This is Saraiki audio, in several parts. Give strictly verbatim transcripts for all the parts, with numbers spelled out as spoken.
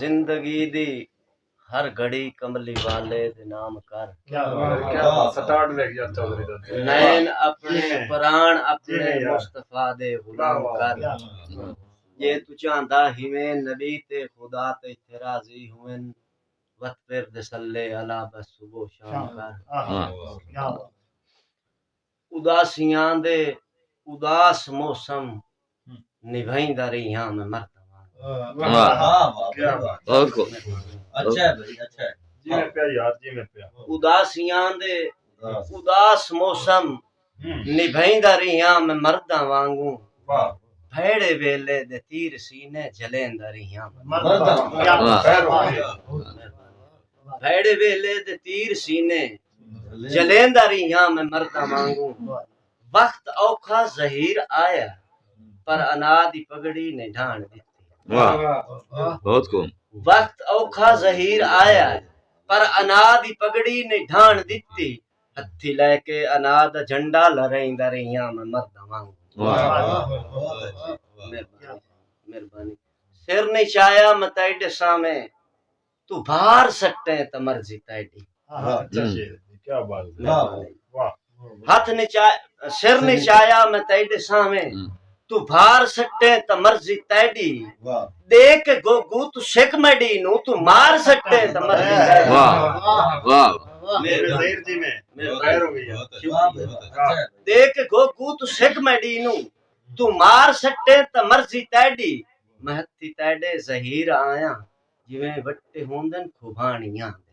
زندگی دی ہر گھڑی کملی والے دے نام کر۔ کیا بات، کیا بات، سٹارٹ ویکھ یار چوہدری دا۔ نین اپنے، پران اپنے، مصطفیٰ دے غلام کر۔ جے توں چاہندا ہیویں نبی تے خدا تیتھے راضی ہوون، وت پھر دے صلے علی بس صبح شام کر۔ اداسیاں دے اداس موسم نبھائیندا رہیاں میں مرداں وانگوں۔ اداسیاں دے اداس موسم نبھائیندا رہیاں میں مرداں وانگوں۔ بھیڑے ویلے دے تیر سینے جلیندا رہیاں میں مرداں وانگوں۔ بھیڑے ویلے دے تیر سینے جلیندا رہیاں میں مرداں وانگوں۔ وقت اوکھا زہیر آیا، پر انا دی پگڑی نے ڈھانڑ ڈتی۔ وقت اوکھا زہیر آیا، پر انا دی پگڑی نے ڈھانڑ ڈتی۔ ہتھی لے کے انا دا جھنڈا لہرائیندا رہیاں میں مرداں وانگوں۔ مہربانی۔ سر نہیں چایا میں تیڈے سامیں، توں بھار سٹیں تاں مرضی تیڈی۔ ہتھ نچا سر نچایا میں تیڈے سامیں، توں بھار سٹیں تاں مرضی تیڈی۔ ڈے کے گوگو توں سک میڈی نوں، توں مار سٹیں تاں مرضی تیڈی۔ ڈے کے گوگو توں سک میڈی نوں، توں مار سٹیں تاں مرضی تیڈی۔ میں ہتھی تیڈے زہیر آیاں، جیویں وٹے ہوندن کھوبھانیاں دے۔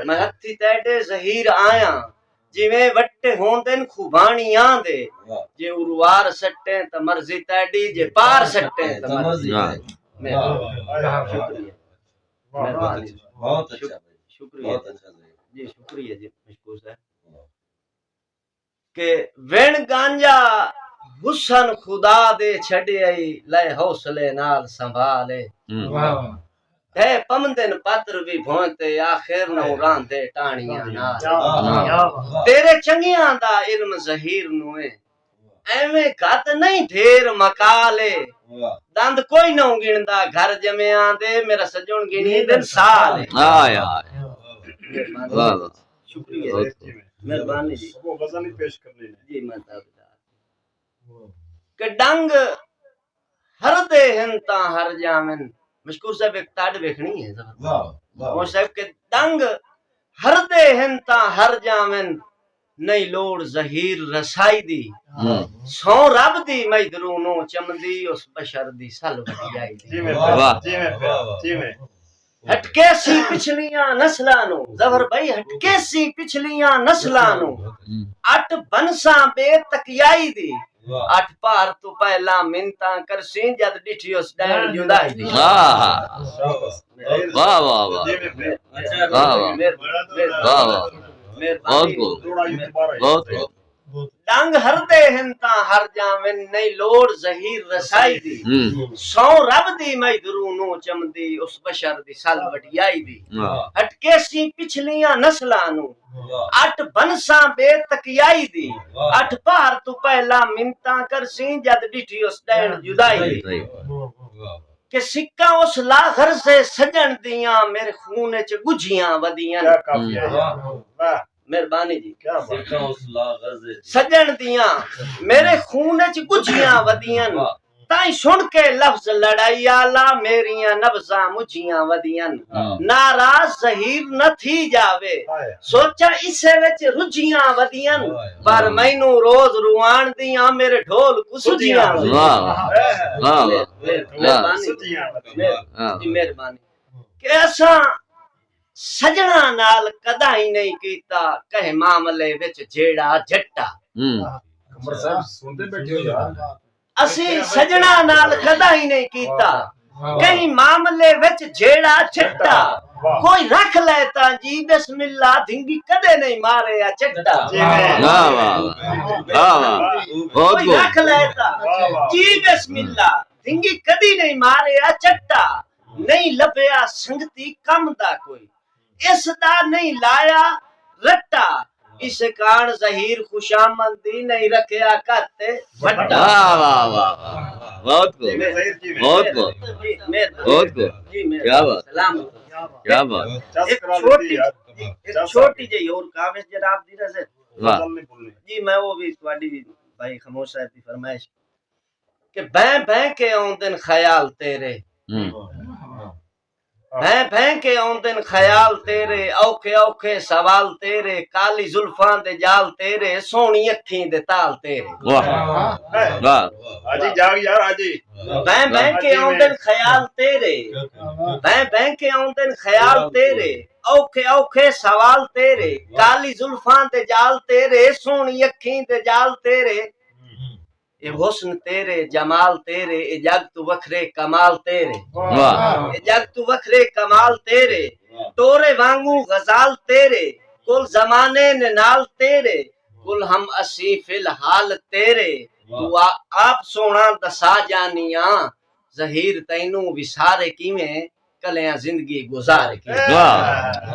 میں ہتھی تیڈے زہیر آیاں، جیویں وٹے ہوندن کھوبھانیاں دے۔ جے اروار سٹیں تاں مرضی تیڈی، جے پار سٹیں تاں مرضی تیڈی۔ مہربانی۔ شکریہ۔ جی شکریہ جی مشکور صاحب۔ کہ وݨ گانجا حسن خدا دے چھڈیائی، لئے حوصلے نال سنبھالے۔ ڈھے پمدن پتر وی بھوئیں تے، آخر نہ راندے ٹاݨیاں نال۔ تیرے چنگیاں دا علم زہیر نویں، ایویں گھت نہیں ڈھیر مقال اے۔ دند کوئی نہ گندا گھر جمیاں دے، میرا سجن گنی دن سال اے۔ شکریہ۔ مہربانی جی۔ جی میں تابعدار۔ کہ ڈنگ ہر دے ہن تاں ہر جاون۔ مشکور صاحب ایک تاڈ ویکھنی ہے۔ مشکور صاحب کہ ڈنگ ہر دے ہن تاں ہر جاون، نہیں لوڑ زہیر رسائی دی۔ سو رب دی میں درونوں چمدی، اس بشر دی سل وٹیائی دی۔ ہٹکے سی پچھلیاں نسلاں نوں، ظفر بھائی، ہٹکے سی پچھلیاں نسلاں نوں، اٹ بنساں بے تکیائی دی۔ اٹھ پہر توں پہلاں منتاں کرسیں، جد ڈٹھی اس ڈین جدائی دی۔ ڈنگ ہر دے ہن تاں ہر جاون، نہیں لوڑ زہیر رسائی دی۔ سو رب دی میں درونوں چمدی، اس بشر دی سل وٹیائی دی۔ ہٹکے سی پچھلیاں نسلاں نوں، اٹ بنساں بے تکیائی دی۔ اٹھ پہر توں پہلاں منتاں کرسیں، جد ڈٹھی اس ڈین جدائی دی۔ کہ سکاں اس لا غرض سجن دیاں، میرے خون اچ گجھیاں ودیاں۔ مہربانی جی۔ سجن دیاں میرے خون اچ گجھیاں ودیاں۔ تائیں سن کے لفظ لڑائی آلا، میریاں نبضاں مجھیاں ودیاں۔ ناراض زہیر نہ تھی جاوے، سوچاں اسے وچ رجھیاں ودیاں۔ پر مینوں روز روان دیاں، میرے ڈھول کوں سجھیاں ودیاں۔ مہربانی۔ کہ اساں سجنڑاں نال کداہیں نہیں کیتا کہیں معاملے وچ جھیڑا جھٹا۔ اسیں سجنڑاں نال کداہیں نہیں کیتا کہیں معاملے وچ جھیڑا جھٹا۔ کوئی رکھ لے تاں جی بسم اللہ، دھنگی کدے نہیں مارے آ چٹا۔ کوئی رکھ لے تاں جی بسم اللہ، دھنگی کدی نہیں مارے آ چٹا۔ نہیں لبھیا سنگتی کم دا کوئی، اس دا نہیں لایا رٹا۔ اس کاݨ ظہیر خوشامد دی نہیں رکھیا کت وٹا۔ واہ، واہ، واہ، واہ، واہ۔ بہت خوب۔ جی، مہربانی۔ بہت خوب۔ جی، مہربانی۔ بہت خوب۔ جی، مہربانی۔ کیا بات۔ سلام۔ کیا بات۔ ایک چھوٹی، ایک چھوٹی جہی اور کاوش جناب دی نظر۔ واہ۔ جی، میں وہ بھی تہاݙی بھائی خاموش صاحب دی فرمائش کہ بھیں بھیں کے اوندن خیال تیرے۔ ہوں۔ بھیں بھیں کے اوندن خیال تیرے، اوکھے اوکھے سوال تیرے، کالی زلفاں دے جال تیرے، سوہݨی اکھیں دے تال تیرے۔ واہ۔ واہ۔ حاجی جاگ یار، حاجی۔ بھیں بھیں کے اوندن خیال تیرے، بھیں بھیں کے اوندن خیال تیرے، اوکھے اوکھے سوال تیرے، کالی زلفاں دے جال تیرے، سوہݨی اکھیں دے جال تیرے۔ اے حسن تیرے، جمال تیرے، اے جڳ توں وکھرے کمال تیرے۔ واہ۔ اے جڳ توں وکھرے کمال تیرے، ٹورے وانگوں غزال تیرے، کل زمانے نے نال تیرے، کل ہم اسیں فی الحال تیرے۔ توں آ-، آپ سوہݨا ݙسا ڄانیاں، ظہیر تینوں وسارے کیویں، کلیاں زندگی گزار کے۔ واہ،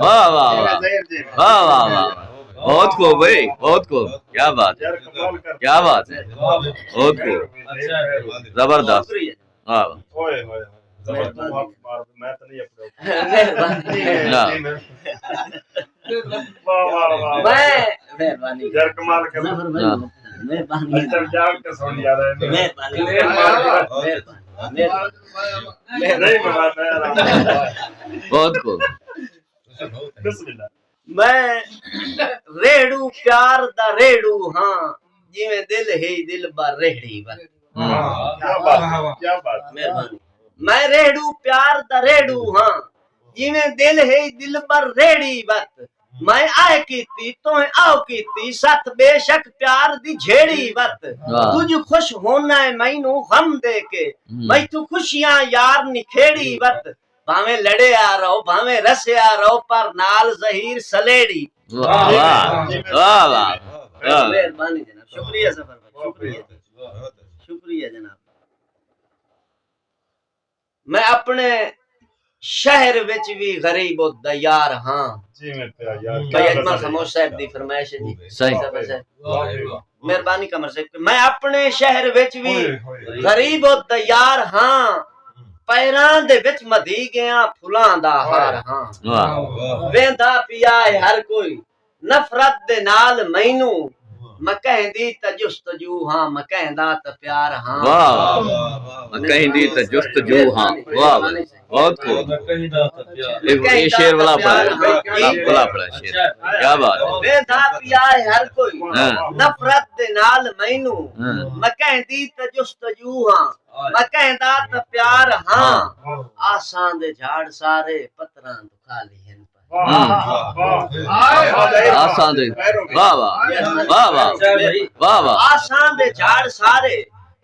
واہ، واہ، واہ۔ واہ، واہ، واہ، واہ۔ بہت خوب بھائی، بہت خوب۔ کیا بات ہے۔ کیا بات ہے۔ بہت خوب۔ زبردست۔ شکریہ۔ واہ، واہ۔ اوئے ہوئے ہوئے۔ زبردست۔ میں تو نہیں اپنے۔ مہربانی۔ واہ۔ واہ، واہ، واہ، واہ۔ میں، مہربانی۔ یار کمال کر۔ مہربانی۔ ہاں۔ مہربانی۔ اچھا، جاگ کے سن یار۔ مہربانی۔ مہربانی۔ مہربانی۔ نہیں بنا، میں آرام۔ بہت خوب۔ بسم اللہ۔ میں ریڑھو پیار دا ریڑھو ہاں، جیویں دل ہے دلبر ریڑھی وت۔ ہاں، کیا بات ہے، کیا بات ہے۔ مہربانی۔ میں ریڑھو پیار دا ریڑھو ہاں، جیویں دل ہے دلبر ریڑھی وت۔ میں آہ کیتی، تہیں آہ کیتی، ست بے شک پیار دی جھیڑی وت۔ واہ۔ تجھ خوش ہونا ہے مینوں غم دے کے، ہوں۔ میتھوں خوشیاں یار نکھیڑی وت۔ بھاویں لڑیا رہو، بھاویں رسیا رہو، پر نال ظہیر سلیڑی۔ واہ، واہ، واہ، واہ۔ مہربانی جناب، شکریہ ظفر بھائی، شکریہ۔ شکریہ جناب۔ میں اپݨے شہر وچ وی غریب و دیار ہاں۔ جی میں پیا یار، بھائی کیا اجمل غزل ہے۔ خاموش صاحب دی فرمائش ہے جی۔ صحیح۔ ظفر صاحب۔ واہ جی واہ۔ مہربانی قمر صاحب، میں اپݨے شہر وچ وی اوئے ہوئے۔ غریب و دیار ہاں، پیراں دے وچ مدھی ڳیاں پھلاں دا ہار ہاں۔ واہ۔ ویندا پیا ہے ہر کوئی نفرت دے نال مینوں، میں کہیں دی تاں جستجو ہاں، میں کہیں دا تاں پیار ہاں۔ واہ۔ میں کہیں دی تاں جستجو ہاں۔ واہ، واہ۔ بہت خوب۔ اے، اے شعر ولا پڑھا ہے۔ ولا پڑھا ہے شعر۔ کیا بات ہے۔ ویندا پیا ہے ہر کوئی ہاں۔ نفرت دے نال مینوں۔ ہاں۔ میں کہیں دی تاں جستجو ہاں۔ میں کہیں دا تاں پیار ہاں۔ ہاں۔ آساں دے جھاڑ سارے پتراں توں خالی ہن پئے۔ واہ، واہ، واہ۔ آساں دے۔ واہ، واہ۔ واہ، واہ۔ واہ، واہ۔ آساں دے جھاڑ سارے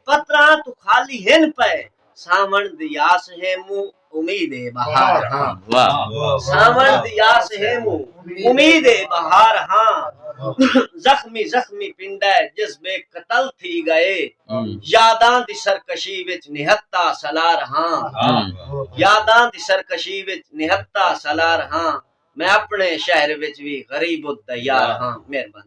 پتراں توں خالی ہن پئے۔ ساوݨ دی آس ہے موں، امید ہے بہار ہاں۔ واہ۔ ساوݨ دی آس ہے موں، امید ہے بہار ہاں۔ زخمی زخمی پنڈا ہے، جذبے قتل تھی ڳئے۔ ہوں۔ یاداں دی سرکشی وچ نہتا سلار ہاں۔ ہوں۔ یاداں دی سرکشی وچ نہتا سلار ہاں۔ میں اپݨے شہر وچ وی غریب و دیار ہاں۔ مہربانی۔